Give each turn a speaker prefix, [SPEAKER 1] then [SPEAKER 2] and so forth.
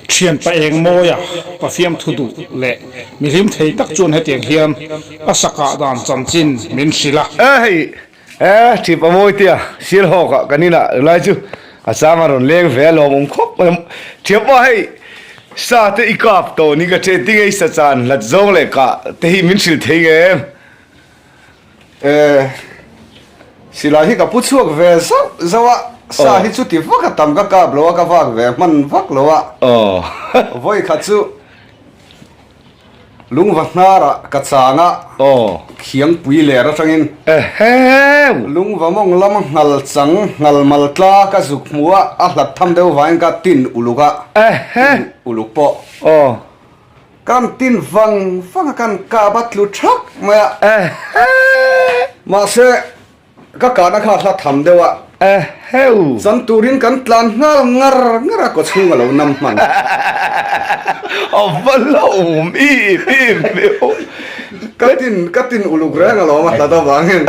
[SPEAKER 1] Thianpa Engmawia pa fiamthu duh leh mi hlim thei tak chuan hetiang hian a sakah dan chanchin min hrilh a.
[SPEAKER 2] E hei e Thipa Mawitea Sialhawk ah kan inah lai chu a chang a rawn leng ve a lawmawm khawp mai a. Thiapa hei sa te i kap tawh ni ka ṭhen tinge i sa chan hlat zawng leh kah te hi min hrilh thei nge em?
[SPEAKER 3] E, silai hi ka pu chhuak ve zauh zauh a, sa hi chuti vak a tam ka kap lo a, ka vak ve hman vak lo a. Vawi khat chu lungva hnarah ka chang a, khiangpui ler atangin lungva mawng lama nghal chang nghal mal tla ka zuk hmu a, a hlat tham deuh vangin ka tin uluk a, tin uluk pawh. Kan tin vang vang a kan kap a tlu thak mai a. Mahse ka kahna kha a hla tham deuh a. Chan turin kan tlan nghal ngar ngar a kawchhung a lo nam hman.
[SPEAKER 2] A va hlauhawm em em ve aw.
[SPEAKER 3] Ka tin ka tin uluk reng alawm a hlat avangin.